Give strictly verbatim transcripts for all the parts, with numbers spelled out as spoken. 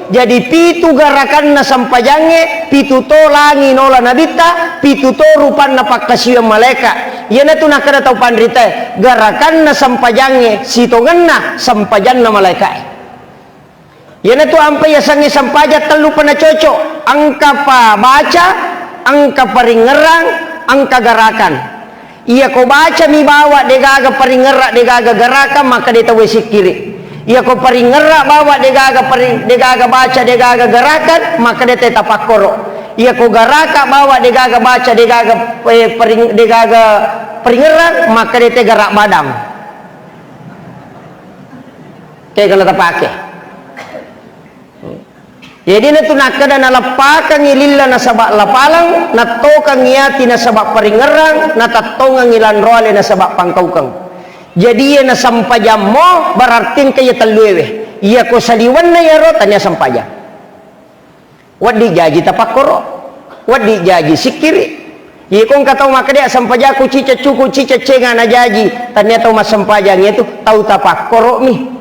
Jadi pitu garakanna sempajangnge, pitu to langi nola nabitta, pitu to rupanna pakkasiwiang malaeka. Iyanatu nakkeda tau panritae, garakanna sempajangnge sitongenna sempajanna malaekae. Iyanatu ampai yasengnge sempajang tellu pa nacoco, engka pa baca, engka paringngerang, engka garakan. Iyako bacami bawa degaga paringngerang, degaga garakan, maka de tauwe sikkiri. Iyako paringngerang bawa degaga pari-, degaga baca, degaga garakan, maka de te tapakkoro. Iyako garaka bawa degaga baca, degaga, eh, paring-, degaga paringngerang, maka de te garak badang. Kegana tapake. Jadi natu nakkeda naleppakengngi lilla nasaba lapaleng, nattokengngi ati nasaba paringngerang, natattongengngi lanroale nasaba pangkaukeng. Jadi iya nasempajammo berarti engka iya telluewe. Iyako saliwenna iyaro tania sempajang. Wedding jaji tapakkoro, wedding jaji sikkiri. Iyako engka tau makkeda sempajakku ciceccuku ciceccenga najaji, tania tau massempajang itu tau tapakkoromi.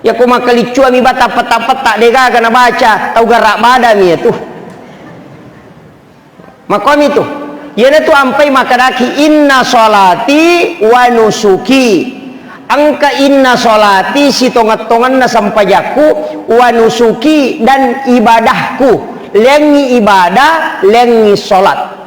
Iyako makkaliccuami bata peta-peta degaga nabaca, tau garak badami iyatu. Makomi tu. Iyanatu ampai makkedaki inna sholati wa nusuki. Engka inna sholati sitongeng-tongenna sempajakku, wa nusuki dan ibadahku. Lengngi ibadah, lengngi sholat.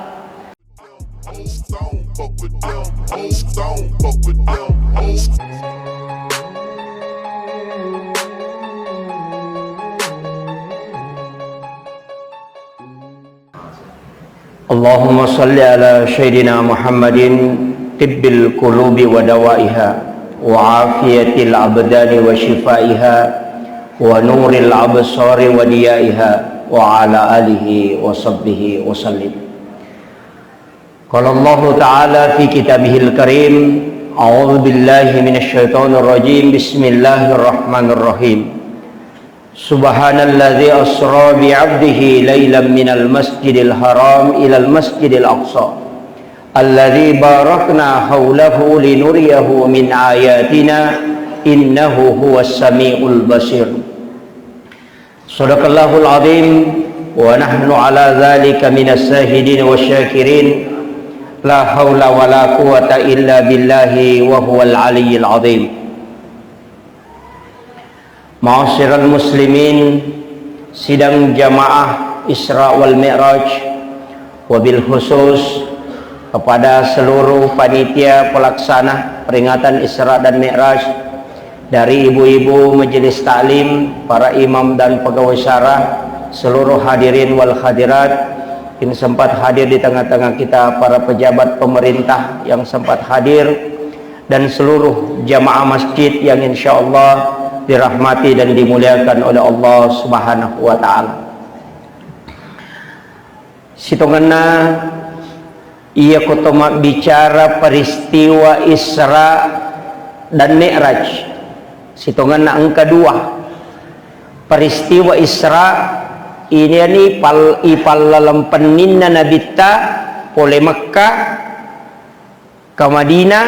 اللهم صل على سيدنا محمد طب القلوب ودوائها وعافية الأبدان وشفائها ونور الأبصار وضيائها وعلى آله وصحبه وسلم. قال الله تعالى في كتابه الكريم: أعوذ بالله من الشيطان الرجيم. بسم الله الرحمن الرحيم. سبحان الذي أسرى بعبده ليلا من المسجد الحرام إلى المسجد الأقصى الذي باركنا حوله لنريه من آياتنا إنه هو السميع البصير. صدق الله العظيم ونحن على ذلك من الشاهدين والشاكرين. لا حول ولا قوة إلا بالله وهو العلي العظيم. Ma'asyiral muslimin, sidang jamaah Isra wal Mi'raj, wabil khusus kepada seluruh panitia pelaksana peringatan Isra dan Mi'raj, dari ibu-ibu majelis taklim, para imam dan pegawai syara, seluruh hadirin wal hadirat yang sempat hadir di tengah-tengah kita, para pejabat pemerintah yang sempat hadir, dan seluruh jamaah masjid yang insya Allah dirahmati dan dimuliakan oleh Allah Subhanahu wa Ta'ala. Sitongenna, iya ko to mabbicara peristiwa Isra dan Mi'raj, sitongenna engka dua. Peristiwa Isra, iyani pal-, ipallaleng penninna Nabitta pole Mekka ke Madinah,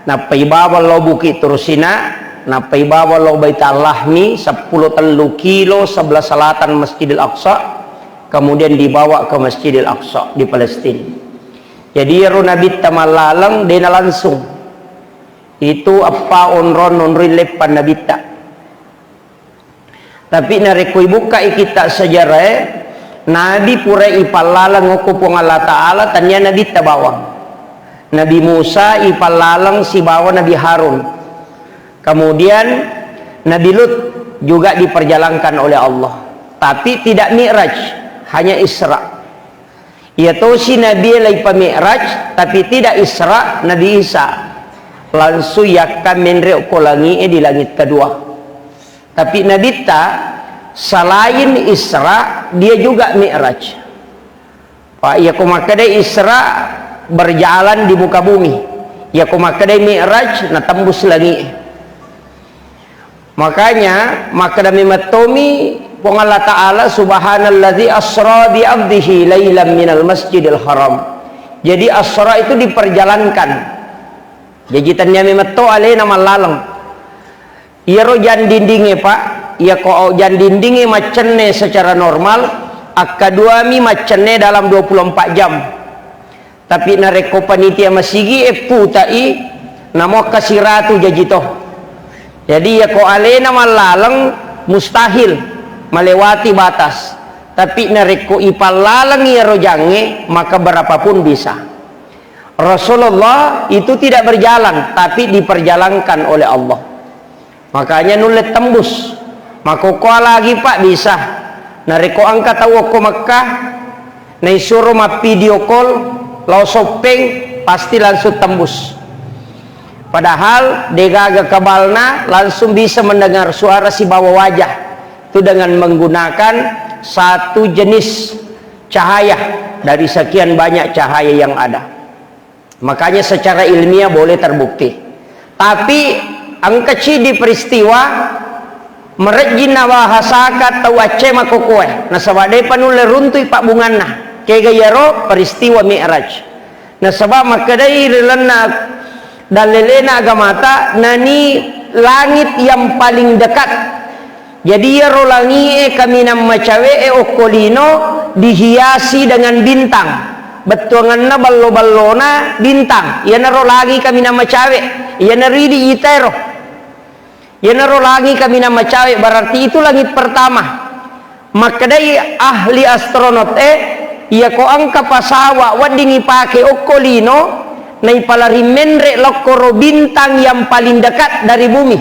nappai bawang lao Bukit Tursina, nappai bawang lao Baitallahmi, seppulo tellu kilo sebelah selatan Masjidil Aqsa, kemudian dibawa ke Masjidil Aqsa di Palestina. Jadi, iyaro Nabitta mallaleng, dena langsung. Itu eppa onrong nonroi leppang Nabitta. Tapi narekko ibukkai kitta sejarae, Nabi pura ipallaleng okko Puang Allah Ta'ala, tania Nabitta bawang. Nabi Musa ipallaleng sibawa Nabi Harun. Kemudian Nabi Lut juga diperjalankan oleh Allah. Tapi tidak Mi'raj, hanya Isra. Iya tosi Nabi laipa Mi'raj, tapi tidak Isra, Nabi Isa. Langsung yakka menre okko langi'e di langit kedua. Tapi Nabitta selain Isra, dia juga Mi'raj. Pak, iya ko makkeda Isra berjalan di muka bumi. Iya ko makkeda Mi'raj, natembus langi'e. Makanya, makkeda memettomi Puang Allah Ta'ala, "Subhanalladzi asra bi abdihi lailam minal masjidil haram." Jadi, asra itu diperjalankan. Jadi, tania memetto alena mallaleng. Iyaro jang dindingnge, Pak, Iyako aujang dindingnge maccenne secara normal, akkaduami maccenne dalam dua puluh empat jam. Tapi narekko panitia masigi e putai, namo akkasiratu jaji to. Jadi iyako alena mallaleng, mustahil melewati batas. Tapi narekko ipallaleng iyaro jangnge, maka berapapun bisa. Rasulullah itu tidak berjalan, tapi diperjalankan oleh Allah. Makanya nulle tembus. Makkokkoe lagi, Pak, bisa. Narekko engka tau okko Mekkah, naisuro mappidio call, lao Soppeng, pasti langsung tembus. Padahal degaga kebalna, langsung bisa mendengar suara sibawa wajah. Itu dengan menggunakan satu jenis cahaya dari sekian banyak cahaya yang ada. Makanya secara ilmiah boleh terbukti. Tapi engka cidi peristiwa merejjing nabahasaka tau acce makkokkoe, nasaba depa nulle runtui pabbunganna. Kega iyaro peristiwa Mi'raj. Nasaba makkedai ri lalenna dallelena agamata, nani langit yang paling dekat. Jadi iyaro langie kaminang macawe'e okko lino dihiasi dengan bintang. Bettuangenna ballo-ballona bintang. Iyanaro langi kaminang macawe. Iyanaro idi itaero. Iyanaro langi kaminang macawe, berarti itu langit pertama. Makkedai ahli astronot e, iyako engka pasawa wedding ipake okko lino, naipalari menre lokkoro bintang yang paling dekat dari bumi.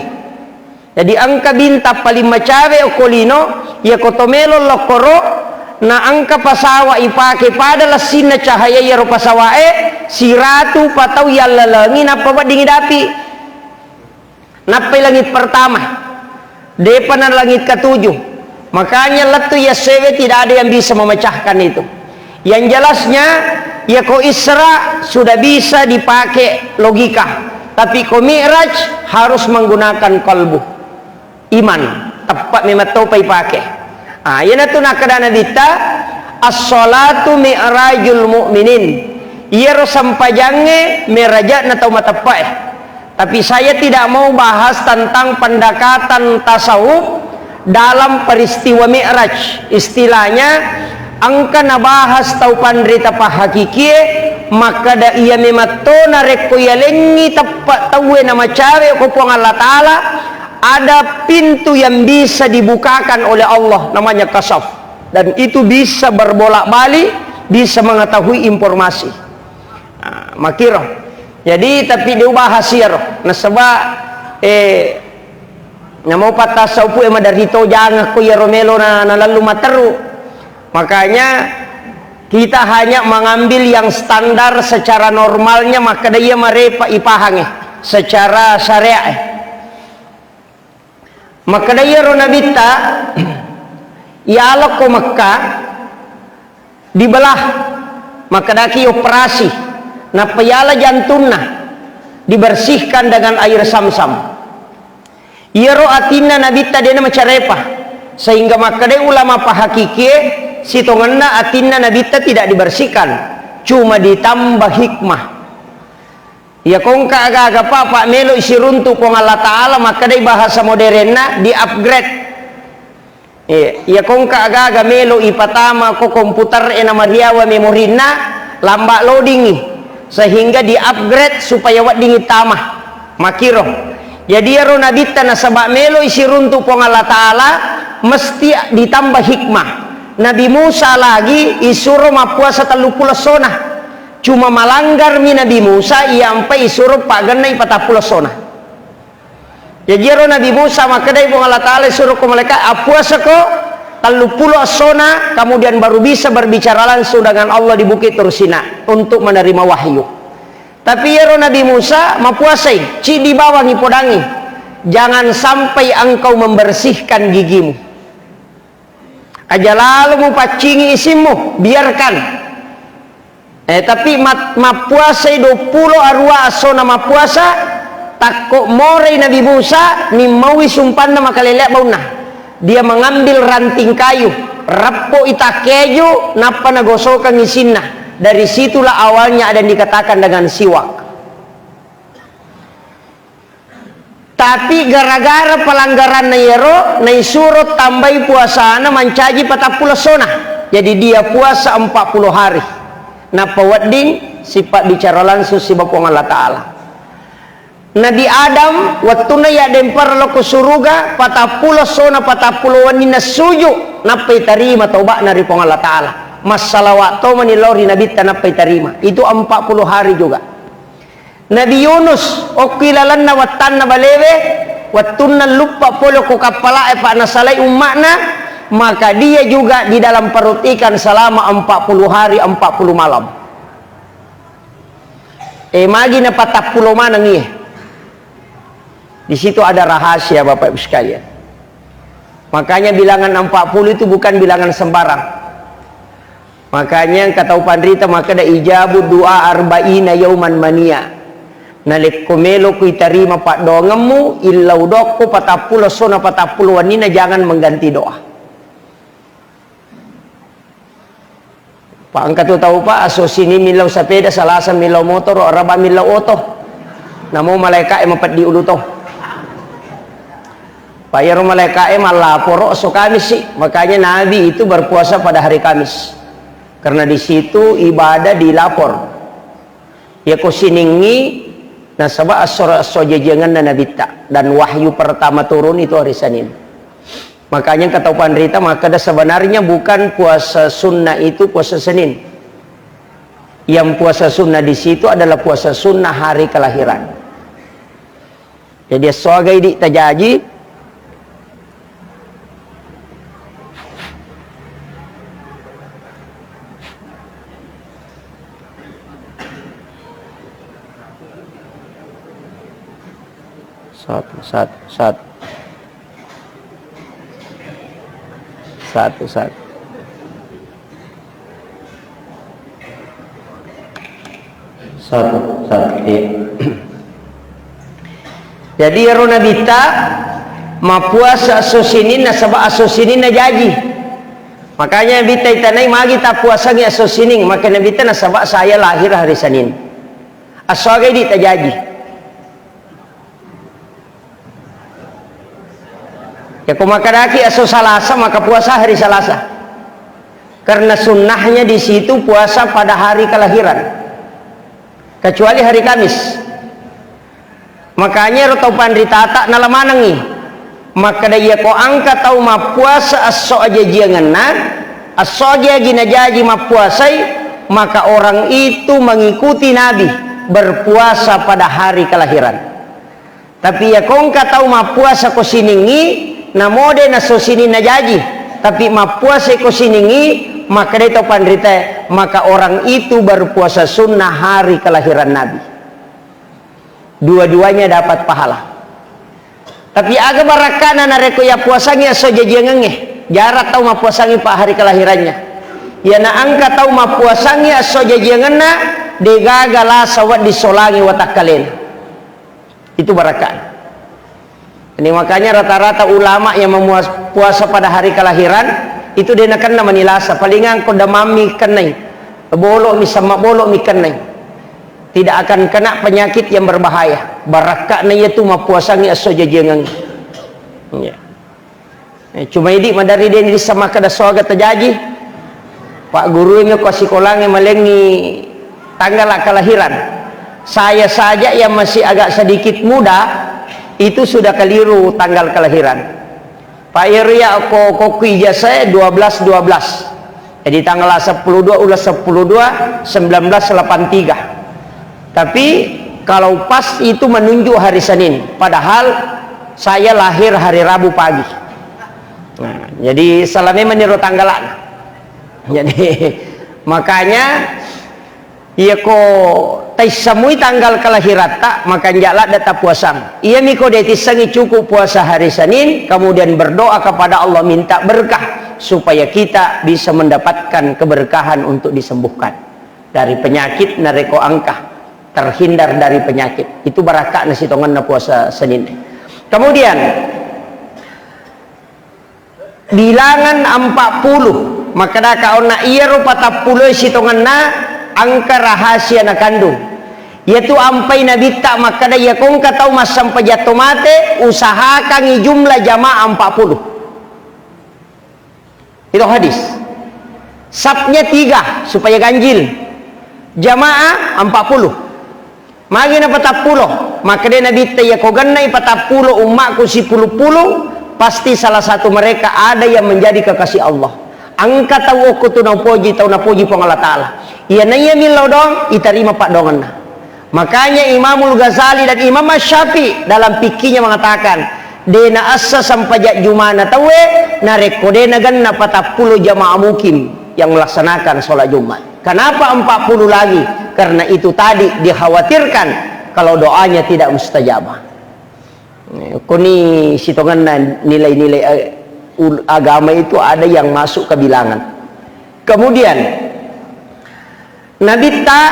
Jadi engka bintang paling macawe okko lino, iyako to melo lokkoro, na engka pasawa ipake pada lessinna cahaya iyaro pasawae, siratu patau yallalengi nappa wedding idapi. Nappai langit pertama, depa na langit ketujuh. Makanya lettu yassewe tidak ada yang bisa memecahkan itu. Yang jelasnya, yako Isra sudah bisa dipakai logika, tapi ko Mi'raj harus menggunakan kalbu, iman, tepat memang topa ipake. Ah, iyanatu nakkeda Nabitta, "As-salatu mi'rajul mu'minin." Iyaro sempajangnge meraja'na tau mateppe'e. Tapi saya tidak mau bahas tentang pendekatan tasawuf dalam peristiwa Mi'raj. Istilahnya, engka nabahas tau panrita pahakikie, makkeda iya mematto narekko yalengngi teppe tauwe namacawe ko Puang Allah Ta'ala, ada pintu yang bisa dibukakan oleh Allah, namanya kasaf. Dan itu bisa berbolak-balik, bisa mengetahui informasi. Ah, makiro. Jadi, tapi de ubahas iyaro. Nasaba, eh, namo pattasa upu e maderri to jangakko iyaro melo na, nalallu materru. Makanya, kita hanya mengambil yang standar secara normalnya, makkeda iya marepa ipahange secara syariat e. Makkeda iyaro Nabitta, yalokko Mekka, dibelah, makkedaki operasi, nappa yala jantunna, dibersihkan dengan air Zamzam. Iyaro atinna Nabitta dena macarepa, sehingga makkedai ulama pahakikie, sitongenna atinna Nabitta tidak dibersihkan, cuma ditambah hikmah. Iya kongka aga-aga papa melo isiruntu Puang Allah Ta'ala, makkedai bahasa modernna di upgrade. Iya, iya kongka aga-aga melo ipatama ko komputer e namariawa memorinna, lamba loading i, sehingga di upgrade supaya wedding itama. Makiro. Jadi iyaro Nabitta nasaba melo isiruntu Puang Allah Ta'ala, mesti ditambah hikmah. Nabi Musa lagi isuro mappuasa telluppulo essona. Cuma malanggarmi Nabi Musa, iyampai isuro paggennai patappulo essona. Jaji iyaro Nabi Musa makkedai Puang Allah Ta'ala, isuro ko malaika, appuasako telluppulo essona, kemudian baru bisa berbicara langsung dengan Allah di Bukit Tursina untuk menerima wahyu. Tapi iyaro Nabi Musa mapuasai, cidi bawang ipodangi, jangan sampai engkau membersihkan gigimu. Aja lalo mupaccingi isimmu, biarkan. Eh, tapi mat-, mappuasai duappulo arua essona mappuasa, takko morai Nabi Musa, nimmaui sumpanna makalelea baunna. Dia mengambil ranting kayu, reppo'i takkeju, nappa nagosokangngi isinna. Dari situlah awalnya ada yang dikatakan dengan siwak. Tapi gara-gara pelanggaranna iyaro, naisuro tambai puasana mancaji patappulo essona. Jadi dia puasa empat puluh hari. Nappa wedding sipabbicara langsung siba Puang Allah Ta'ala. Nabi Adam, wettunna yaddempara lao ko suruga, patappulo essona, patappulo wenninna suju, nappa itarima toba'na ri Puang Allah Ta'ala. Massalawa' tomani lao ri Nabitta, nappa itarima. Itu empat puluh hari juga. Nabi Yunus, okki lalenna wattanna balewe, wettunna luppa pole ko kappala'e, pa nasalai umma'na, maka dia juga di dalam perut ikan selama empat puluh hari, empat puluh malam. Eh, magi na patappulo maneng iye. Di situ ada rahasia, Bapak Ibu sekalian. Makanya bilangan empat puluh itu bukan bilangan sembarang. Makanya engka tau panrita makkeda, "Ijabu du'a arba'ina yauman mania." Nalekko melo ku itarima paddoangemmu, illau dokko patappulo essona patappulo wenninna, jangan mengganti doa. Pa engka tu tau, Pak, esso Sining millau sepeda, Salasa millau motoro, Araba millau oto. Namo malaeka'e mapeddi ulu to. Pa iyaro malaeka'e mallaporo esso Kamis si. Makanya Nabi itu berpuasa pada hari Kamis. Karena di situ ibadah dilapor. Iyako Siningngi nasaba esso, esso ajajiangenna Nabitta, dan wahyu pertama turun itu hari Senin. Makanya engka tau panrita makkeda, sebenarnya bukan puasa sunnah itu puasa Senin. Yang puasa sunnah di situ adalah puasa sunnah hari kelahiran. Jadi, esso aga idi tajaji. Satu, satu, satu. Satu, satu. Satu, satu, iya. Jadi, iyaro Nabitta mappuasa esso Sining nasaba esso Sininna jaji. Makanya Nabitta itanai, "Magi tappuasangi esso Sining?" Maka Nabitta, "Nasaba saya lahir hari Senin." Esso aga idi tajaji. Ya, ko makkedaki esso Salasa, maka puasa hari Salasa. Karena sunnahnya di situ puasa pada hari kelahiran. Kecuali hari Kamis. Makanya ro tau panritata nalamanengi. Makkeda, iya ko engka tau mappuasa esso ajajiangenna, esso agi-agi najaji mappuasai, maka orang itu mengikuti Nabi berpuasa pada hari kelahiran. Tapi iya ko engka tau mappuasa ko Siningngi, namode nasso Sininna jaji, tapi mappuasa ko Siningngi, makkedai tau panritae, maka orang itu berpuasa sunnah hari kelahiran Nabi. Dua-duanya dapat pahala. Tapi aga barakkana narekko yappuasangi esso jajiangengnge? Jarang tau mappuasangi pa hari kelahirannya. Iyana engka tau mappuasangi esso jajiangenna, degaga lasa wedding solangi watakkalena. Itu barakkana. Ini makanya rata-rata ulama yang memuas-, puasa pada hari kelahiran itu de nakenna mani lasa, palingan ko demammi kennai, bolo'mi, semma bolo'mi kennai. Tidak akan kena penyakit yang berbahaya. Barakkana iyatu mappuasangi esso jajiangengnge. Iya. Eh, cuma idi maderri de nirissa makkeda esso aga tajaji. Pak guru mi ko sikolangnge malengngi tanggal kelahiran. Saya saja yang masih agak sedikit muda, itu sudah keliru tanggal kelahiran. Pak iyaro iya ko, ko ku ijazah dua belas dua belas. Jadi tanggal sepuluh dua, ulah sepuluh dua, sembilan belas delapan tiga. Tapi kalau pas itu menunjuk hari Senin, padahal saya lahir hari Rabu pagi. Nah, jadi salah memang niro tanggalana. Jadi makanya, iya ko taissamui tanggal kelahiratta, maka nja ladde tapuasang. Iya mi ko de tissengi cukup puasa hari Senin, kemudian berdoa kepada Allah minta berkah supaya kita bisa mendapatkan keberkahan untuk disembuhkan dari penyakit, nareko engka terhindar dari penyakit. Itu barakkana sitongenna puasa Senin. Kemudian, bilangan empat puluh, makkedaka onna iyaro patappulo sitongenna engka rahasia nakandung. Iyatu ampai Nabitta makkeda, iyako engka tau massempajang to mate, usahakangngi jumlah jamaah empat puluh. Itu hadis. Sapnya tiga supaya ganjil. Jamaah empat puluh. Magi na patappulo? Makkeda Nabitta, iyako gennai patappulo ummakku sipulung-pulung, pasti salah satu mereka ada yang menjadi kekasih Allah. Engka tau okko tu napoji, tau napoji Puang Allah Ta'ala. Iyanaiya millau doang, itarima paddoangenna. Makanya Imamul Ghazali dan Imam Asy-Syafi'i dalam fikihnya mengatakan, de naessa sempajang jumana tauwe narekko de nagenna patappulo jamaah mukim yang melaksanakan sholat Jumat. Kenapa empat puluh lagi? Karena itu tadi dikhawatirkan kalau doanya tidak mustajabah. Eh, koni sitongenna nilai-nilai, eh, ul-, agama itu ada yang masuk ke bilangan. Kemudian, Nabitta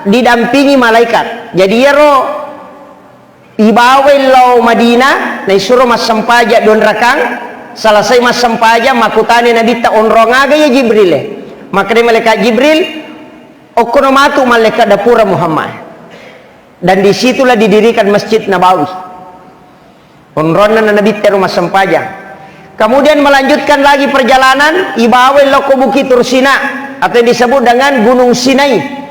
didampingi malaikat. Jadi, iyaro ibawai lao Madinah, naisuro massempajang duanrakang, selesai massempajang, makkutani Nabitta, "Onrong aga iya Jibril e?" Makkeda malaikat Jibril, "Okkono matu mallekka dapura Muhammad." Dan disitulah didirikan Masjid Nabawi. Onronna na Nabitta ro massempajang. Kemudian melanjutkan lagi perjalanan, ibawai lokko Bukit Tursina atau yang disebut dengan Gunung Sinai.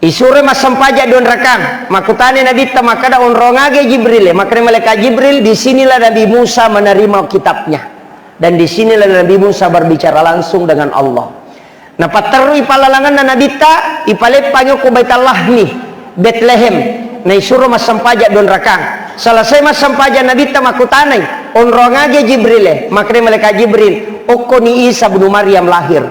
Isuro massempajang duanrakang. Makkutani Nabitta, makkeda, "Onrong aga Jibril e?" Makkeda malaikat Jibril, "Di sinilah Nabi Musa menerima kitabnya. Dan di sinilah Nabi Musa berbicara langsung dengan Allah." Napatterru i pallalangenna Nabitta, ipaleppangi okko Baitallahmi, Betlehem. Naisuro massempajang duanrakang. Selesai massempajang Nabitta makkutanai, "Onrong aga Jibril e?" Makkeda malaikat Jibril, "Okkoni Isa bin Maryam lahir."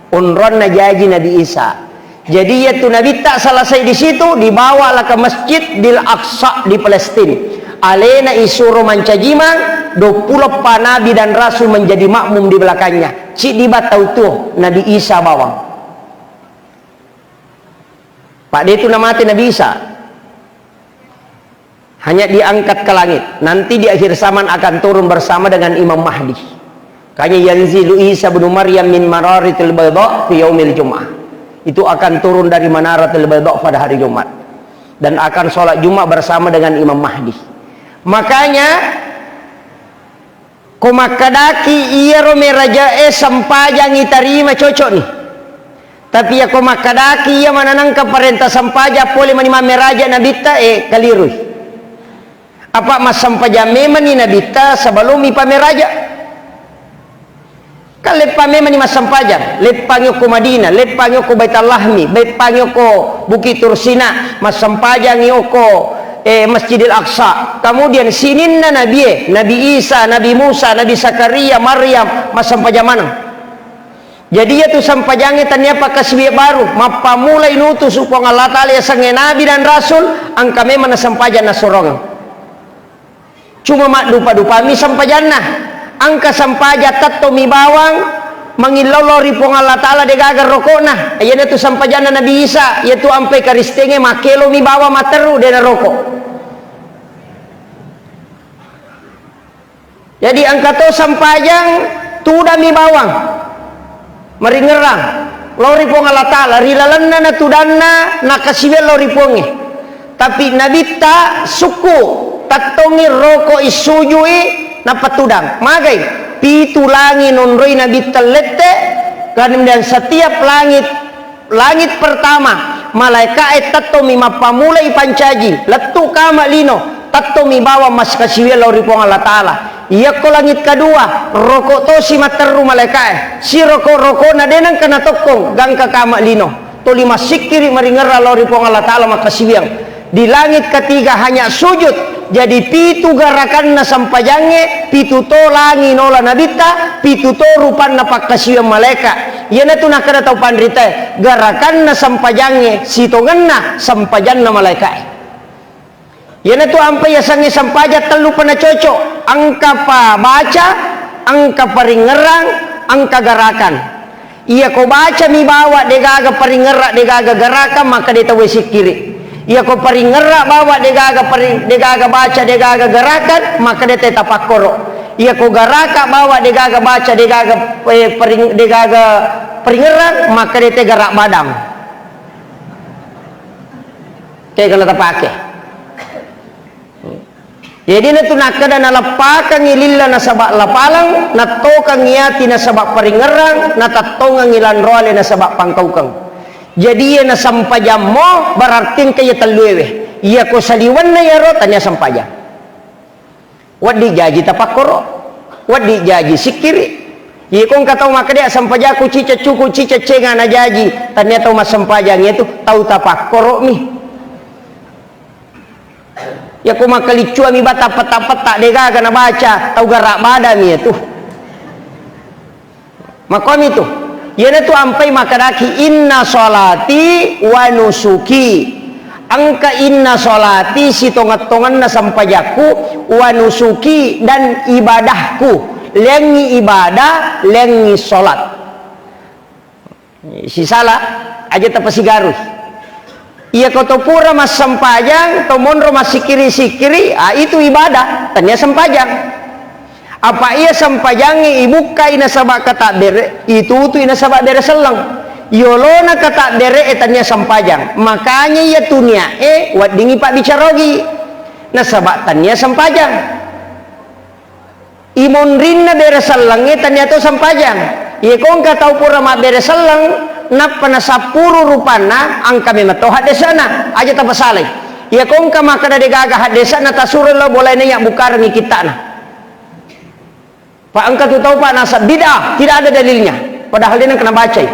Onronna jaji Nabi Isa. Jadi, iyatu Nabitta selesai di situ, dibawa lah ke Masjidil Aqsa di Palestina. Alena isuro mancajimang, duappulo eppa nabi dan rasul menjadi makmum di belakangnya. Ciddi ba tau tuo, Nabi Isa bawang. Pak, de tu namate Nabi Isa. Hanya diangkat ke langit. Nanti di akhir zaman akan turun bersama dengan Imam Mahdi. Kanya, "Yanzilu Isa bin Maryam min Manaratil Baydha fi yaumil Jum'ah." Itu akan turun dari Manaratil Baydha pada hari Jumat. Dan akan sholat Jumat bersama dengan Imam Mahdi. Makanya, ko makkedaki iyaro merajae sempajang itarima, cocokni. Tapi iyako makkedaki iya mananangka parenta sempajang pole mani mammeraja Nabitta, eh, kalirui. Apa massempajang memanni Nabitta sebelum ipameraja. Kan leppa memanni massempajang, leppangi okko Madinah, leppangi okko Baitallahmi, leppangi okko Bukit Tursina, massempajangi okko, eh, Masjidil Aqsa. Kemudian sininna nabie, Nabi Isa, Nabi Musa, Nabi Zakaria, Maryam, massempajang maneng. Jadi, iyatu sempajangnge tania pakkasiwiang baru, mappammulai nutusu Puang Allah Ta'ala yasengnge nabi dan rasul, engka memang nasempajang nassorongeng. Cuma maddupa-dupami sempajanna. Engka sempajang tettomi bawang mangillau lao ri Puang Allah Ta'ala degaga rokokna. Iyanatu sempajanna Nabi Isa, iyatu ampai Karistengnge makkelomi bawang matteru, de narokok. Jadi, engka to sempajang tudammi bawang maringerrang lao ri Puang Allah Ta'ala, ri lalenna natudanna nakasiwiang lao ri Puangnge. Tapi Nabitta sukku, tettongi roko issujui, nappa tudang. Magai? Pitu langi nonroi Nabitta lette, kemudian setiap langit Langit pertama, malaeka'e tettomi mappammulai pancaji, lettu kama lino, tettomi bawang maskasiwiang lao ri Puang Allah Ta'ala. Iyakko langit kedua, roko tosi matteru malaeka'e, siroko-rokona de nengka natokkong, gangka kama lino. Toli massikkiri maringerrang lao ri Puang Allah Ta'ala makkasiwiang. Di langit ketiga hanya sujud. Jadi, pitu garakanna sempajangnge, pitu to langi nola Nabitta, pitu to rupanna pakkasiwiang malaeka. Iyanatu nakkeda tau panritae, garakanna sempajangnge sitongenna sempajanna malaekae. Iyanatu ampa yasengnge sempajang tellu pa nacoco, engka pa baca, engka paringngerang, engka garakan. Iyako bacami bawa degaga paringngerra, degaga garakan, maka de tauwe sikkiri. Iyako paringngerra bawa degaga pari-, degaga baca, degaga garakan, maka de te tapakkoro. Iyako garaka bawa degaga baca, degaga, eh, paring-, degaga paringngerang, maka de te garak badang. Kega na tapake. Jadi natu nakkeda naleppakengngi lilla nasaba lapaleng, nattokengngi ati nasaba paringerrang, natattongengngi lanroale nasaba pangkaukeng. Jadi iya nasampajammo berarti engka iya telluewe. Iyako saliwenna iyaro tania sampajang. Wedding jaji tapakkoro, wedding jaji sikkiri. Iyako engka tau makkeda sampajakku cica cuku cica cenga najaji, tania tau massempajang itu tau tapakkoromi. Yako makkaliccuami bata peta-peta degaga nabaca, tau gara badami itu. Makomi tu. Iyanatu ampai makkedaki inna sholati wa nusuki. Engka inna sholati sitongeng-tongenna sempajakku, wa nusuki dan ibadahku. Lengngi ibadah, lengngi sholat. Sisala aja tapasigarui. Iyako to pura massempajang, to monro massikkiri-sikkiri, ah, itu ibadah, tania sempajang. Apa iya sempajangnge ibukkai nasaba katabbere, itutui nasaba bere selleng. Yolona katabbere e tania sempajang. Makanya iya tunia e weddingi pabbicarogi. Nasaba tania sempajang. Imonrinna bere sellengnge tania to sempajang. Iyako engka tau pura mabbere selleng, nappa nasappuru rupanna, engka memang to haddesana, aja tapasalai. Iyako engka makkeda degaga haddesana, tasuro lao bolae naiya bukarengngi kittana. Pa engka tu tau pa nasab bid'ah, tidak ada dalilnya, padahal dena kena bacai.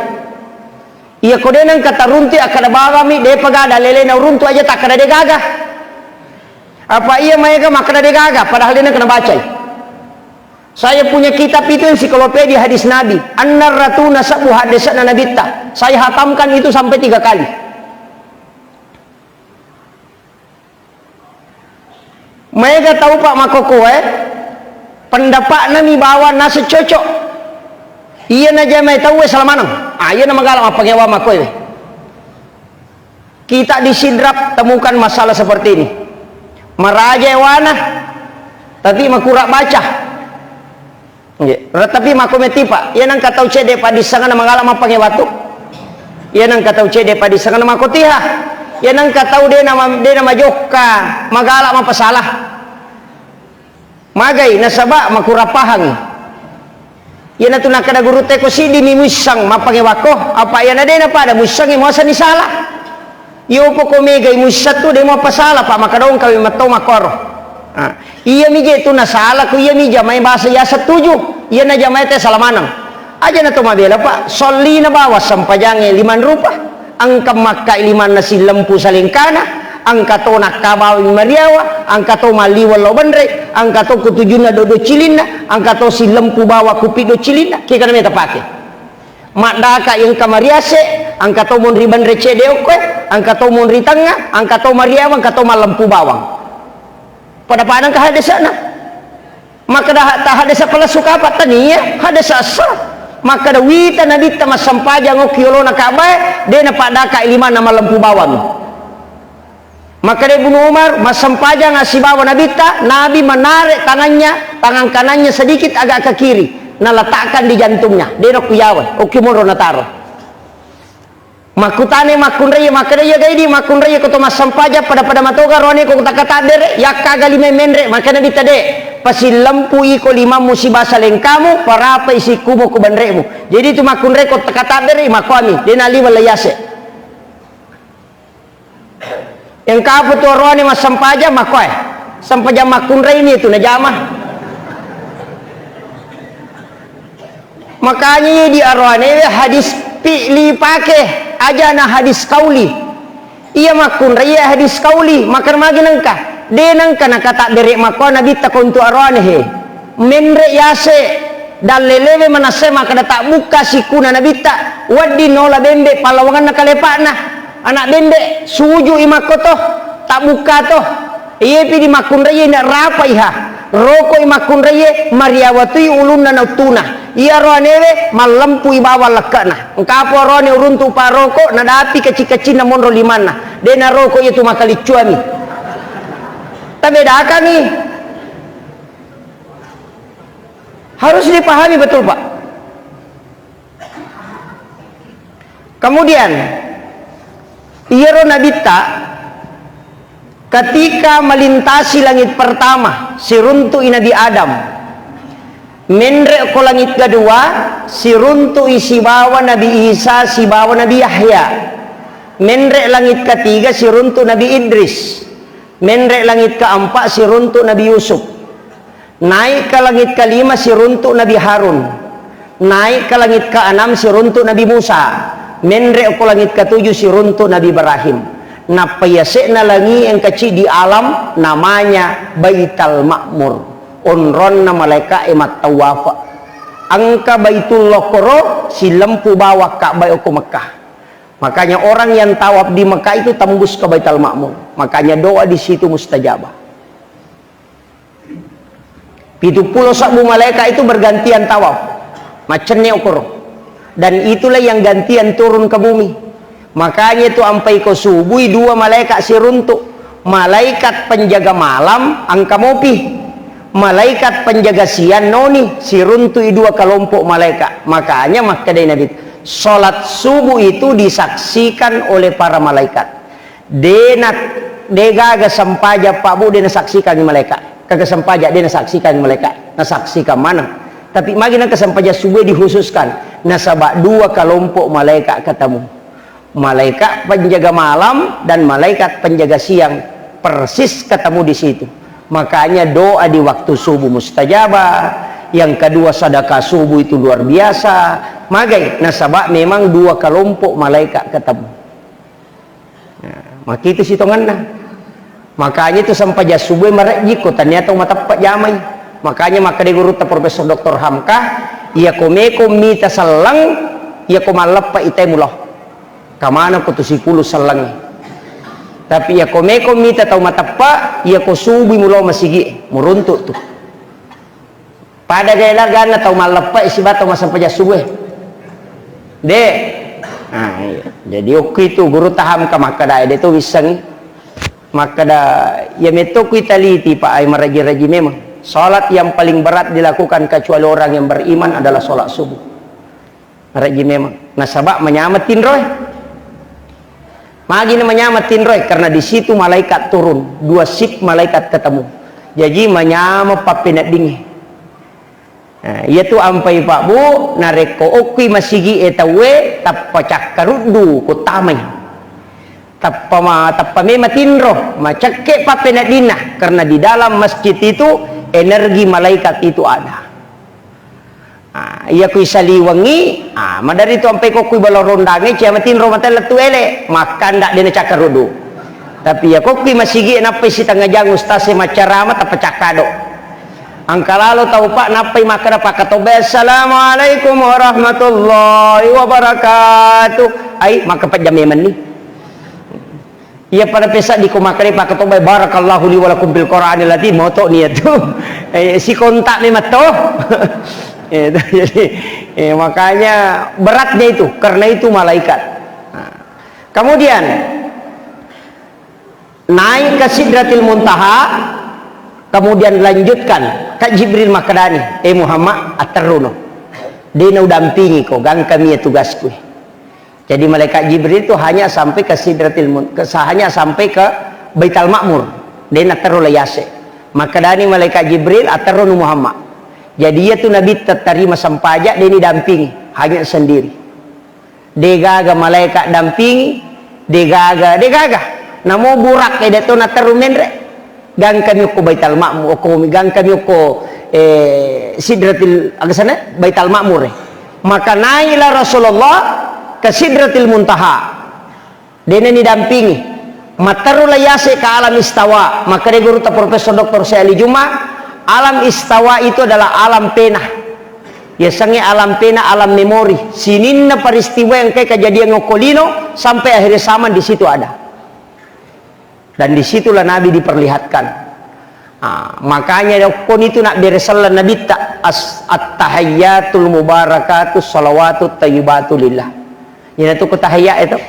Iyako dena engka taruntu akkeda bawami, depa gada lelena uruntu aja takkeda degaga. Apa iya maega makkeda degaga, padahal dena kena bacai. Saya punya kitab itu ensiklopedia hadis Nabi. Annar ratu nasabu hadesana Nabitta. Saya hatamkan itu sampai tiga kali. Maega tau pa makokoe, pendapatna mi bawang naseng cocok. Iya najamai tauwe sala maneng. Ah, iya namagala mappangewa makoe. Kita di Sidrap temukan masalah seperti ini. Maraja ewana, tapi makura baca. Nggih. Tapi mako metipa, iya nengka tau cedde paddissengana magala mappange watu. Iya nengka tau cedde paddissengana makotiha. Iya nengka tau dena ma-, dena majokka magala mapasala. Magai nasaba makura pahangi. Iyanatu nakkeda gurutta, ko siddimi muisseng mappangewakko, apa iyana de napada muissengngi muasenni sala. Iyopo ko megai muisseng tu de muappasala, pa makadongkawi metto makkoro. Ah, iyami je tu nasala, ko iyami jamai bahasa yaseng tuju, iyana jamai te sala maneng. Aja na to mabela, Pak. Sollina bawang sempajangnge limang rupa. Engka makkai limanna sillempu salengkana, engka to nakka bawang mariawa, engka to malliweng lao benre, engka to kutujunna doddo cilinna, engka to sillempu bawang kupi do cilinna, kegana meta pake. Maddaka engka mariase, engka to monri benre cede okkoe, engka to monri tengnga, engka to mariawa, engka to mallempu bawang. Pada-pada engka hadesana. Makkeda ha-, ta-, haddesa palessu kapa? Tania, haddesa esso. Makkeda wita Nabitta massempajang okki yolona Ka'bae, de napaddaka limanna mallempu bawang. Makkeda Ibnu Umar, massempajang sibawa Nabitta, Nabi menarik tangannya, tangan kanannya sedikit agak ke kiri, naletakkan di jantungnya, de nakkuyawa, okki monro nataro. Makkutana makkunrai, makkeda iya gaidi makkunrai ko to massempajang pada-pada matoga roane ko takatabbere, yakkaga lima menre, makkeda Nabitta de, pasillempu iko limammu sibawa salengkamu, parapai sikkumu ku benremu. Jadi itu makkunrai ko takatabbere, makkuami, de naliweng layase. Engkapo tu roane massempajang makkoe, sempajang makkunrai ni tu najama. Makanya iya di aroanewe hadis fi'li pake, aja na hadis kauli. Iya makkunrai iya hadis kauli, makkeda magi nengka. De nengka nakatabbere makkoa Nabitta kontu aroane he. Menre yase, dallelewe manassae makkeda tabbukka sikkuna Nabitta, wedding nola bembe pallawangenna kalepa'na. Anak bembe, sujui makkoto, tabbukka to. Iyepi di makkunraiye na rapaiha. Rokoi makkunraiye, mariawatui ulunna na uttuna. Iyaro anewe mallempui bawang lekke'na. Engkapo arone uruntu paroko, nadapi kecing-kecinna monro limanna. De naroko iyatu makaliccuami. Tabedakangi. Harus dipahami betul, Pak. Kemudian, iyaro Nabitta, Ketika melintasi langit pertama, siruntu'i Nabi Adam. Menre' ko langit kedua, siruntu'i sibawa Nabi Isa, sibawa Nabi Yahya. Menre' langit ketiga, siruntu' Nabi Idris. Menre' langit keempat, siruntu' Nabi Yusuf. Naik ke langit kelima, siruntu' Nabi Harun. Naik ke langit keenam, siruntu' Nabi Musa. Menre' ko langit ketujuh, siruntu' Nabi Ibrahim. Nappa yase'na langi engka ciddi alam namanya Baital Ma'mur. Onronna malaika'e mattawafa. Engka Baitullah koro, silempu bawang Ka'bah okko Mekkah. Makanya orang yang tawaf di Mekah itu tembus ke Baital Ma'mur. Makanya doa di situ mustajabah. Pitu pulo sabbu malaikat itu bergantian tawaf. Macenne okoro. Dan itulah yang gantian turun ke bumi. Makanya itu ampai ko subui dua malaikat siruntu. Malaikat penjaga malam engka mopi. Malaikat penjaga siang noni siruntu i dua kelompok malaikat. Makanya makkedai Nabi, salat subuh itu disaksikan oleh para malaikat. Dena, degaga sempajang Pak Bu, dena saksikan malaikat. Kaga sempajang, dena saksikan malaikat. Nasaksikan mana? Tapi magi nengka sempajang subuh dikhususkan. Nasaba dua kelompok malaikat ketemu. Malaikat penjaga malam dan malaikat penjaga siang persis ketemu di situ. Makanya doa di waktu subuh mustajabah. Yang kedua, sedekah subuh itu luar biasa. Magai, nasaba memang dua kelompok malaikat ketemu. Nah, makitu sitongenna. Makanya itu sempajang subuh marejji ko tania tau mateppa jamai. Makanya makkeda gurutta Profesor Doktor Hamka, iya ko meko mita selleng, iya ko malleppa itai mulo. Kamana ko tu sipulu selleng. Tapi iya ko meko mita tau mateppa, iya ko subuh mulo masigi, muruntu tu. Pada gaya laganna tau malleppa siba tau massempajang subuh. De. Ah, iya. Jadi okko itu gurutta Hamka makkeda de to wissengi. Makkeda, iya metto ku italiti, Pak, ai maraji-raji memang. Salat yang paling berat dilakukan kecuali orang yang beriman adalah salat subuh. Maraji memang. Nasaba manyameng tinroe. Magi na manyameng tinroe? Karena di situ malaikat turun, dua shift malaikat ketemu. Jaji manyameng pappeneddingnge. Nah, iyatu ampai Pak Bu, narekko okkui masigi e tauwe, tappa cakkaruddu ko tamai. Tappa ma-, tappa memang tinro, macekke pappeneddinna, karena di dalam masjid itu energi malaikat itu ada. Ah, iya kui saliwengi, ah, madari tu ampai kokkui bala rondange, cia matinro mata lettu ele, makkanda dena cakkaruddu. Tapi iya kokkui masigi nappai sitengnga jang ustaz e maccarama tappa cakkado. Angka lalo tau, Pak, nappai makkeda pakkatobba, "Assalamualaikum warahmatullahi wabarakatuh." Ai, makkapejja memenni. Iya pada pesa di ko makkeda pakkatobba, "Barakallahu li wa lakum fil Qur'anil azim," moto ni tu. Eh, sikontak memang to. Eh, jadi, eh, makanya beratnya itu, karena itu malaikat. Nah, kemudian naik ke Sidratil Muntaha, kemudian lanjutkan, Kak Jibril makkedani, "Eh Muhammad, atterruno. Dena udampingi ko, gangkami ya tugasku." Jadi malaikat Jibril itu hanya sampai ke Sidratil Mun-, ke, hanya sampai ke Baital Ma'mur. Dena terro layase. Makkedani malaikat Jibril, "Atterrono Muhammad." Jadi iya tu Nabi tettarima sempajang, deni dampingi, hanya sendiri. Degaga malaikat dampingi, degaga, degaga. Namo Burak e de to naterru menre. Gangkami okko Baital Ma'mur, okko mi gangkami okko, eh, Sidratil, aga sana? Baital Ma'mur, eh. Maka naiklah Rasulullah ke Sidratil Muntaha. Dena ni dampingi. Matteru layase ke alam istawa. Maka de gurutta Profesor Doktor Syekh Ali Juma, alam istawa itu adalah alam pena. Yasengnge alam pena, alam memori. Sininna peristiwa yang kayak kejadian okko lino sampai akhir zaman di situ ada. Dan disitulah Nabi diperlihatkan. Ah, makanya okkoni tu nabbere selleng Nabitta, as-, at-tahiyyatul mubarakatus salawatut thayyibatu lillah. Ina tu ko tahiyya itu.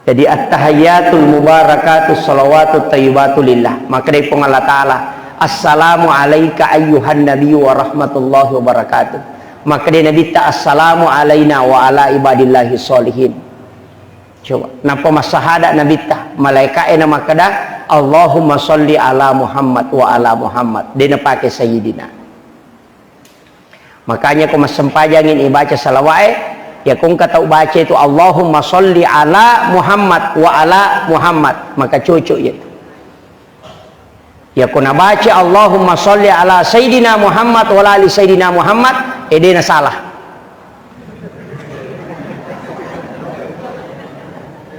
Jadi at-tahiyyatul mubarakatus salawatut thayyibatu lillah. Maka dari Puang Allah Ta'ala, "Assalamu alaika ayyuhan nabiyyu wa rahmatullahi wa barakatuh." Maka dari Nabitta, "Assalamu alaina wa ala ibadillahi sholihin." Coba, nappa massahada Nabitta, malaika'e na makkeda, Allahumma sholli ala Muhammad wa ala Muhammad. De' napake Sayyidina. Makanya ko massempajangi ibaca salawae, ya ko engka tau baca itu, "Allahumma sholli ala Muhammad wa ala Muhammad," maka cocok ya itu. Ya ko nabaca, "Allahumma sholli ala Sayyidina Muhammad wa ala ali Sayyidina Muhammad," eh, de' na salah.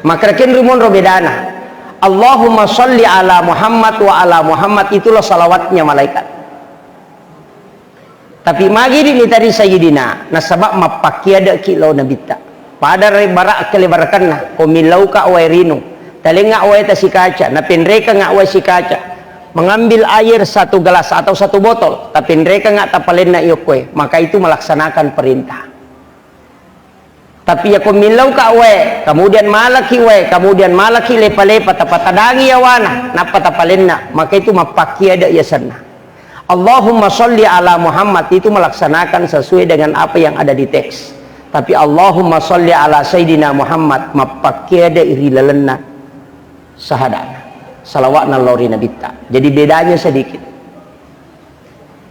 Maka kenri monro bedana. "Allahumma sholli ala Muhammad wa ala Muhammad," itulah salawatnya malaikat. Tapi magi di' mitari Sayyidina, nasaba' mappakkiadeki lao Nabitta. Pada re bara' kelebarakkanna, ko millauka' wae rinung, talengnga' wae tasikaca, napenrekangnga' wae sikaca, mengambil air satu gelas atau satu botol, tapenrekangnga' tapalenna iyokkoe, maka itu melaksanakan perintah. Tapi ya ko millauka' wae, kemudian malaki wae, kemudian malaki lepa-lepa, tapatadangi yawana, nappa tapalenna, maka itu mappakkiada yasenna. Allahumma sholli ala Muhammad itu melaksanakan sesuai dengan apa yang ada di teks. Tapi Allahumma sholli ala Sayyidina Muhammad, mappakkiada ri lalenna sahadana. Salawatna lao ri Nabitta. Jadi bedanya sedikit.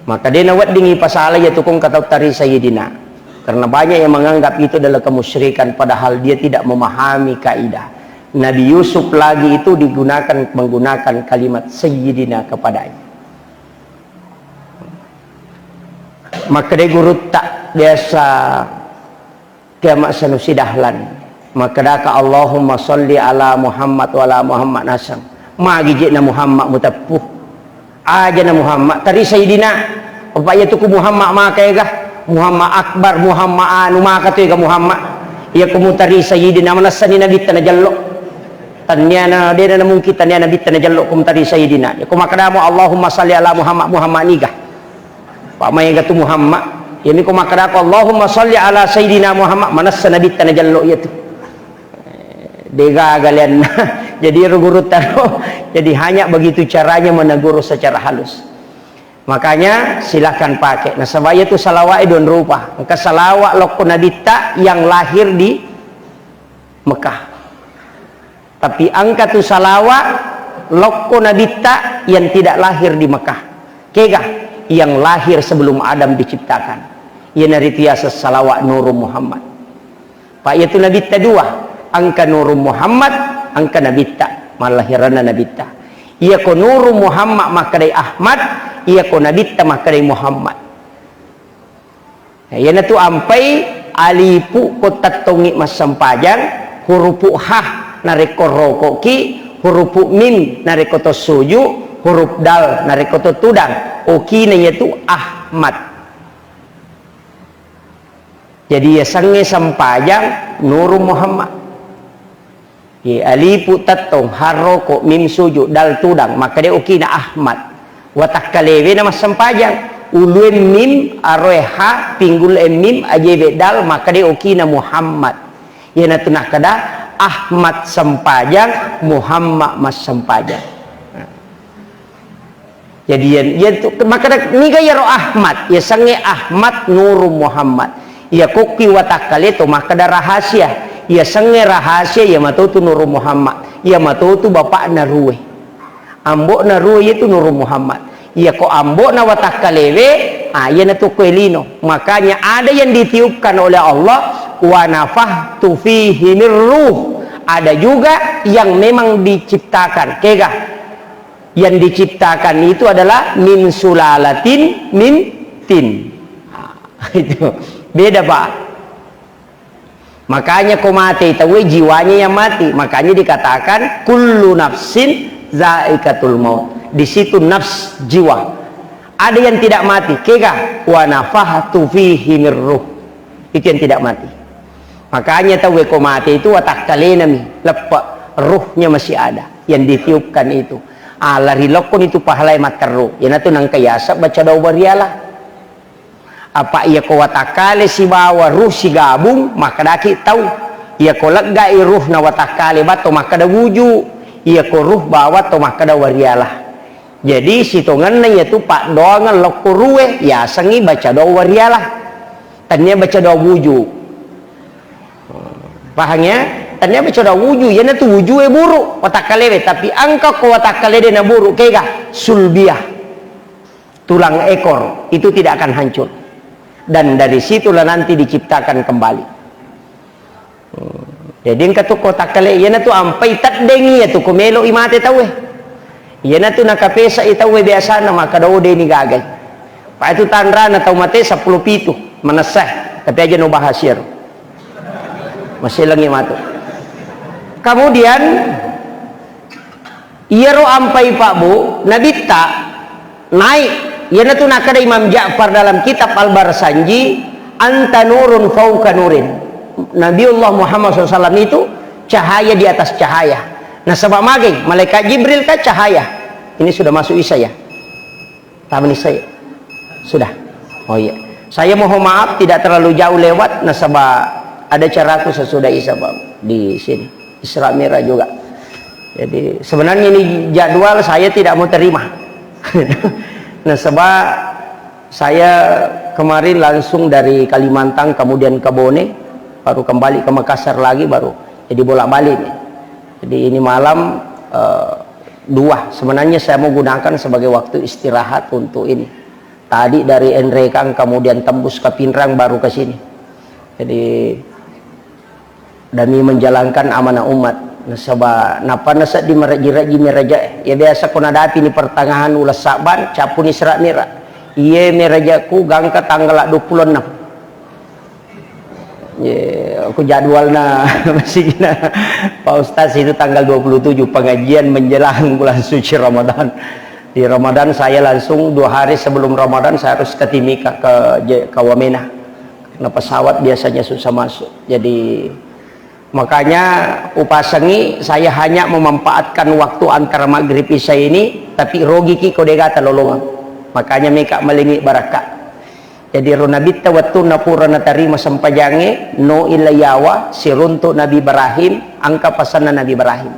Maka de' naweddingi pasala ya tukung kata tari Sayyidina. Karena banyak yang menganggap itu adalah kemusyrikan, padahal dia tidak memahami kaidah. Nabi Yusuf lagi itu digunakan, menggunakan kalimat Sayyidina kepadanya. Makkedai gurutta biasa kiamat sanusi dahlan. Makkedaka, "Allahumma sholli ala Muhammad wa ala Muhammad," naseng. Magi je'na Muhammad muteppu. Ajana Muhammad, tari Sayyidina. Apa iya tuku Muhammad maka ega? Muhammad Akbar, Muhammad anu maka tu ega Muhammad. Iya ko mutari Sayyidina, manessani Nabitta najello. Tanniana, de'na namungkin tanniana Nabitta najello ko mutari Sayyidina. Iya ko makkedamo, "Allahumma sholli ala Muhammad," Muhammad niga? Pak maega tu Muhammad. Iyami ko makkedako, "Allahumma sholli ala Sayyidina Muhammad," manessa Nabitta najello iya tu. Degaga lianna. Jadi ero gurutta ro. Jadi hanya begitu caranya menegur secara halus. Makanya silahkan pakai. Nasaba iya tu salawat e dua rupa. Engka salawat lokko Nabitta yang lahir di Mekah. Tapi engka tu salawat lokko Nabitta yang tidak lahir di Mekah. Kega? Yang lahir sebelum Adam diciptakan. Iyanaritu yaseng salawat Nurung Muhammad. Pak, iya tu Nabitta dua, engka Nurung Muhammad, engka Nabitta, mallahiranna Nabitta. Iya ko Nurung Muhammad makkedai Ahmad, iya ko Nabitta makkedai Muhammad. Nah, iyanatu ampai alifu ko tettongngi massempajang, hurufu ha narekko rokoki, hurufu mim narekko to suju, huruf dal narekko to tudang. Okina iyatu Ahmad. Jadi yasengnge sempajang Nurung Muhammad. Ye, alifu tettong, harroko, mim sujud, dal tudang, makkeda okina Ahmad. Watakkalewe na massempajang, ulue mim, aroe ha, pinggul e mim, ajebe dal, makkeda okina Muhammad. Iyanatu nakkeda Ahmad sempajang, Muhammad massempajang. Jadi, iya, iya tu, makkeda, niga iyaro Ahmad? Yasengnge Ahmad Nurung Muhammad. Iya kokki watakkale to makkeda rahasia. Yasengnge rahasia, iya matotu Nurung Muhammad. Iya matotu bapakna rue. Ambokna rue iyatu Nurung Muhammad. Iya ko ambokna watakkalewe, ah, iyanatu ko elino. Makanya ada yang ditiupkan oleh Allah, "Wa nafakhtu fihi mir ruh." Ada juga yang memang diciptakan. Kega? Yang diciptakan itu adalah min sulalatin min tin. Itu beda, Pak. Makanya ko mate tauwe, jiwanya yang mati. Makanya dikatakan kullu nafsin zaikatul maut. Di situ nafs, jiwa. Ada yang tidak mati. Kega? Wa nafakhtu fihi mir ruh. Itu yang tidak mati. Makanya tauwe ko mate itu watakkalenami leppe, ruhnya masih ada yang ditiupkan itu. Ah, lari lokkoni tu pahalai matteru. Iyanatu nangka yaseng baca doa bariala. Apa iya ko watakkale sibawa ruh sigabung, makkedaki tau. Iya ko leggai ruh na watakkale batto makkeda wuju. Iya ko ruh bawa to makkeda wariala. Jadi sitongenna iyatu paddoangeng lokko rue, yasengngi baca doa wariala. Tania baca doa wuju. Paham ya? Tania coda wuju, iyanatu wujue buruk watakkalewe, tapi engka ko watakkale de naburu, kega? Sulbiyah, tulang ekor, itu tidak akan hancur. Dan dari situlah nanti diciptakan kembali. Hmm. Jadi engka tu ko takkale, iyanatu ampai teddeng iyatu ko melo i mate tauwe. Iyanatu nakapesa i tauwe biasana, maka do deni gagai. Pa itu tanrana tau mate seppulo pitu, manessa, tapi aja no bahas iyaro. Maselengi matu. Kemudian, iyaro ampai Pak Bu, nabitta naik. Iyanatu nakkeda Imam Ja'far dalam kitab Al-Barsanji, "Anta nurun fauqa nurin." Nabiullah Muhammad sallallahu alaihi wasallam itu cahaya di atas cahaya. Nasaba magai, malaikat Jibril kan cahaya. Ini sudah masuk Isya ya? Tamani saya. Sudah. Oh iya. Saya mohon maaf tidak terlalu jauh lewat, nasaba ada caraku sesudah Isya, Pak, di sini. Isra Mi'raj juga. Jadi sebenarnya ini jadwal saya tidak mau terima. Nasaba saya kemarin langsung dari Kalimantan, kemudian ke Bone, baru kembali ke Makassar lagi, baru jadi bolak-balik nih. Jadi ini malam, eh, dua. Sebenarnya saya mau gunakan sebagai waktu istirahat untuk ini. Tadi dari Enrekang, kemudian tembus ke Pinrang, baru ke sini. Jadi, demi menjalankan amanah umat. Nasaba, nappa nasedding marejji-rejji meraja. Ya biasa ko nadapi ni pertengahan ulas Sa'ban, cappu ni Isra Mi'raj. Iye merajaku gangka tanggal dua puluh enam. Ye, aku jadwalna masigina Pak Ustaz itu tanggal dua puluh tujuh, pengajian menjelang bulan suci Ramadan. Di Ramadan saya langsung dua hari sebelum Ramadan saya harus ke Timika, ke Je-, ke Wamena. Karena pesawat biasanya susah masuk. Jadi makanya upasengi saya hanya memanfaatkan waktu antara maghrib isya ini, tapi rogi ki ko dega talolongang. Makanya meka malingi barakka. Jadi ro nabitta wettunna pura natarima sempajangnge, no illa yawa siruntu Nabi Ibrahim, engka pasanna Nabi Ibrahim.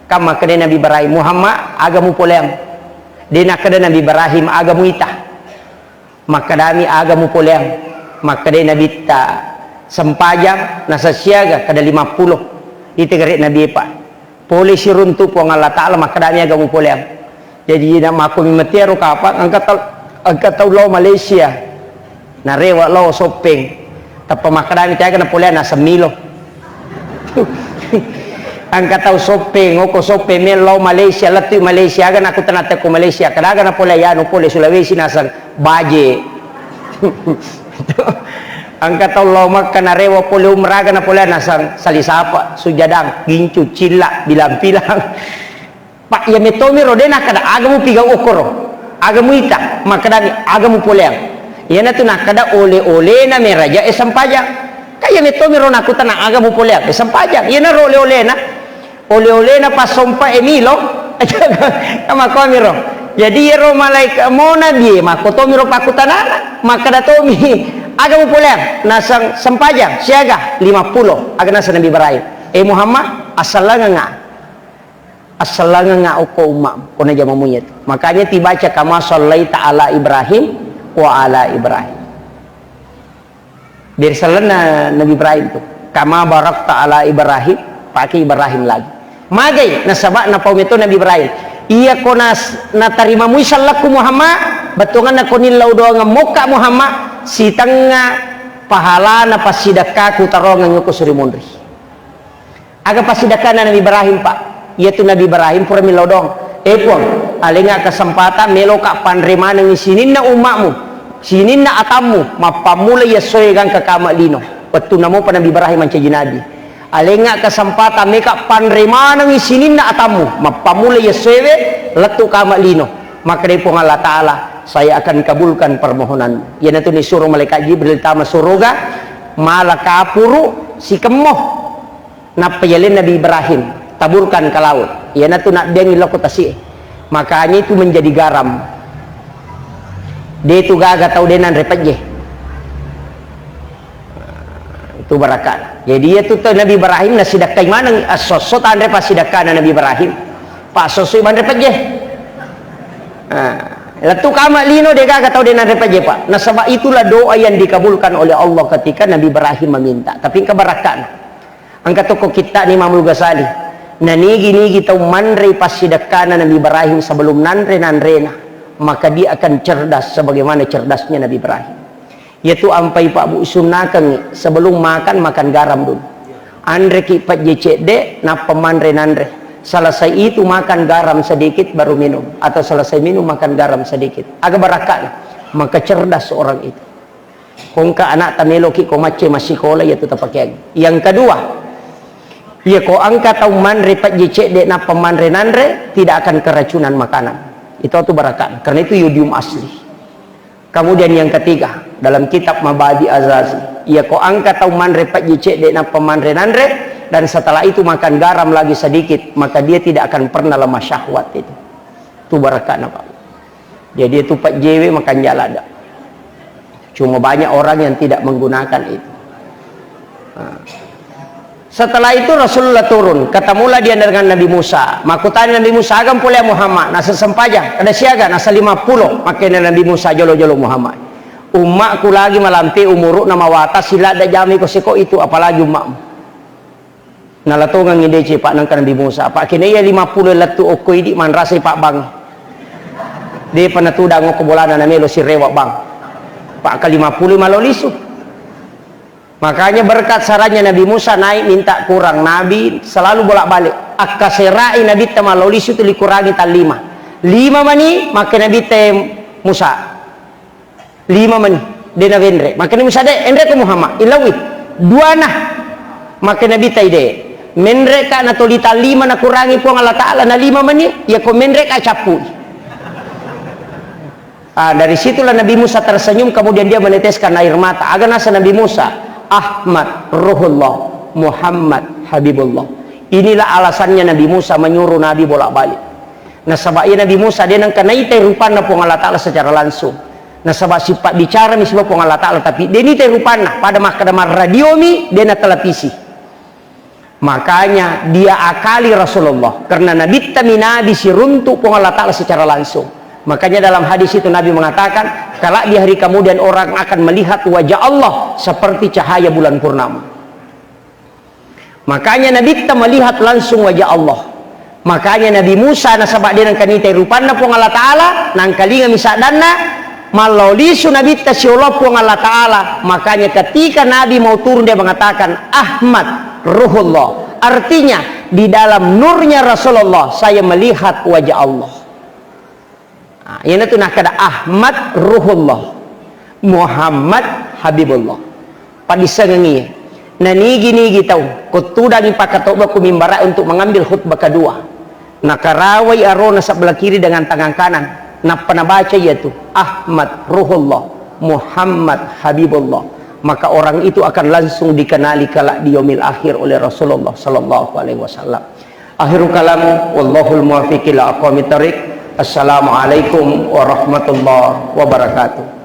Kam makkeda Nabi Ibrahim, "Muhammad, aga mupoleang?" De nakkeda Nabi Ibrahim, "Aga muita?" Makkedami, "Aga mupoleang?" Makkeda nabitta, "Sempajang, nasessiaga?" Kada lima puluh. Itegere Nabi Pak. Pole siruntu Puang Allah Ta'ala, makkedami, "Aga mupoleang?" Jaji, na makko mi matiaro kapang, engka tau, engka tau lao Malaysia. Narewa lao Soppeng. Tappa makkedami, "Teaga napoleang?" Naseng milo. Engka tau Soppeng, oko Soppeng, melo lao Malaysia, lettu Malaysia, aga nakutanate ko Malaysia, kadaga napoleang? Yanu pole Sulawesi, naseng baje. Engka tau lao Mekka, narewa pole umrah, aga napoleang? Naseng sali sapa, sujadang, gincu, cilla, bilang-pilang. Pak, iya metomiro de nakkeda, "Aga mupigau okkoro? Aga muita?" Makkedami, "Aga mupoleang?" Iyanatu nakkeda, "Ole-olena meraja e sempajang." Ka iya metomiro nakkutana, "Aga mupoleang?" E sempajang. Iyanaro ole-olena. Ole-olena passompae milo. Makkuamiro. Jadi iyaro malaika mo nabi e, makkotomiro pakkutanana. Makkeda tomi, "Aga mupoleang?" Naseng, "Sempajang." "Siaga?" "Lima puluh." Aga naseng Nabi Ibrahim, "E Muhammad, assallangengnga." Assallangengnga okko umma, kona jamamu iyatu. Makanya tibaca, "Kama sallaita ala Ibrahim wa ala Ibrahim." Biar sallenna Nabi Ibrahim tu. "Kama barakta ala Ibrahim," pakai Ibrahim lagi. Magai, nasaba napau meto Nabi Ibrahim. Iya ko nas-, natarimamui sallakku Muhammad, bettuanganna ko nillau doangeng mokka Muhammad, sitengnga pahalana passidekkaku taroangeng ko suri munri. Aga passidakkana Nabi Ibrahim, Pak? Iyatu Nabi Ibrahim pura millau doang. "Eh, Puang, alenga kesempatan meloka panre manengi sininna umma'mu, sininna atammu, mappammula iya essoe gangka kama lino." Wettunna mopa Nabi Ibrahim mancaji nabi. "Alenga kesempatan meka panre manengi sininna atammu, mappammula iya essoewe lettu kama lino." Makkedai Puang Allah Ta'ala, "Saya akan kabulkan permohonanmu." Iyanatu nisuro malaikat Jibril tama suruga, mala kapuru sikemmo. Nappa yaleng Nabi Ibrahim, taburkan ke laut. Iyanatu nabbiangi lao ko tasi'e. Makanya itu menjadi garam. De tu gaga tau de nanre pejje. Itu barakka. Jadi iyatu tau Nabi Ibrahim nasidakkai maneng, esso-esso tanre passidakkana Nabi Ibrahim. Passossoi manre pejje. Nah, lettu kama lino de gaga tau de nanre pejje, Pak. Nasaba itulah doa yang dikabulkan oleh Allah ketika Nabi Ibrahim meminta. Tapi engka barakkana. Engka tokko kitta'na Imamul Ghazali, nanigi-nigi tau manrei passidekkana Nabi Ibrahim sebelum nanre-nanrena, maka dia akan cerdas sebagaimana cerdasnya Nabi Ibrahim. Iyatu ampai Pak Bu, sunnakengngi sebelum makan, makan garam dulu. Anreki pajje cedde, nappa manre-nanre. Selesai itu makan garam sedikit baru minum, atau selesai minum makan garam sedikit. Aga barakka'na, maka cerdas orang itu. Ko engka ana'ta meloki ko macce massikola, iyatu tapakeang. Yang kedua, iya ko engka tau manre pajje cedde nappa manre-nanre, tidak akan keracunan makanan. Itu atu barakka'na. Karena itu yodium asli. Kemudian yang ketiga, dalam kitab Mabadi Azazi, iya ko engka tau manre pajje cedde nappa manre-nanre, dan setelah itu makan garam lagi sedikit, maka dia tidak akan pernah lemah syahwat itu. Itu barakka'na, Pak. Jadi itu pajjewe makan jalada. Cuma banyak orang yang tidak menggunakan itu. Nah. Setelah itu Rasulullah turun, ketemulah dia dengan Nabi Musa. Makkutana Nabi Musa, "Aga pole Muhammad?" Nasa sempajang, kada siaga, nasa lima puluh. Makkedai Nabi Musa, "Jolo-jolo Muhammad. Ummakku lagi malampe umuru'na mawatasi ladda jamiko seko itu, apalagi ummakmu." Nalatongengngi deceng, Pak, nengka Nabi Musa. Pak, kene iya lima puluh lettu okko idi manrasai Pak Bang. Depa natudang okko bolana namelo sirewa Bang. Pak, ke lima puluh malo lisu. Makanya berkat sarannya Nabi Musa naik minta kurang. Nabi selalu bolak-balik. Akkaserai Nabitta malao lisu tu likurangi tallima. Lima mani makke Nabitta Musa. Lima mani. De nawenre. Makkani Musa, "De, enreko Muhammad. Ilawi. Duana." Makke Nabitta, "De. Menreka natoli tallima nakurangi Puang Allah Ta'ala na lima mani. Iyako menreka cappui." Ah, dari situlah Nabi Musa tersenyum, kemudian dia meneteskan air mata. Aga nasa Nabi Musa, Ahmad Ruhullah, Muhammad Habibullah. Inilah alasannya Nabi Musa menyuruh Nabi bolak-balik. Nasaba iya Nabi Musa de nengka naitai rupanna Puang Allah Ta'ala secara langsung. Nasaba sifat bicara mi sibawa Puang Allah Ta'ala, tapi de nitai rupanna, pada makkeda marradiomi, de na televisi. Makanya dia akali Rasulullah, karena Nabitta mi nabi siruntuk Puang Allah Ta'ala secara langsung. Makanya dalam hadis itu Nabi mengatakan, kelak di hari kemudian orang akan melihat wajah Allah seperti cahaya bulan purnama. Makanya Nabitta melihat langsung wajah Allah. Makanya Nabi Musa nasaba de nengka nitai rupanna Puang Allah Ta'ala, nangkalingami saddanna, mallao lisu Nabitta siolo Puang Allah Ta'ala. Makanya ketika Nabi mau turun, dia mengatakan, "Ahmad Ruhullah." Artinya, di dalam nurnya Rasulullah, saya melihat wajah Allah. Ah, iyanatu nakkeda Ahmad Ruhullah, Muhammad Habibullah. Padissengengngi. Nanigi-nigi tau, ko tudangi pakkatobba ku mimbara untuk mengambil khutbah kedua. Nakarawai arona sebelah kiri dengan tangan kanan. Nappa nabaca iyatu, "Ahmad Ruhullah, Muhammad Habibullah." Maka orang itu akan langsung dikenali kelak di yaumil akhir oleh Rasulullah sallallahu alaihi wasallam. Akhirul kalam, wallahul muwaffiq ila aqwamit thariq. Assalamualaikum warahmatullahi wabarakatuh.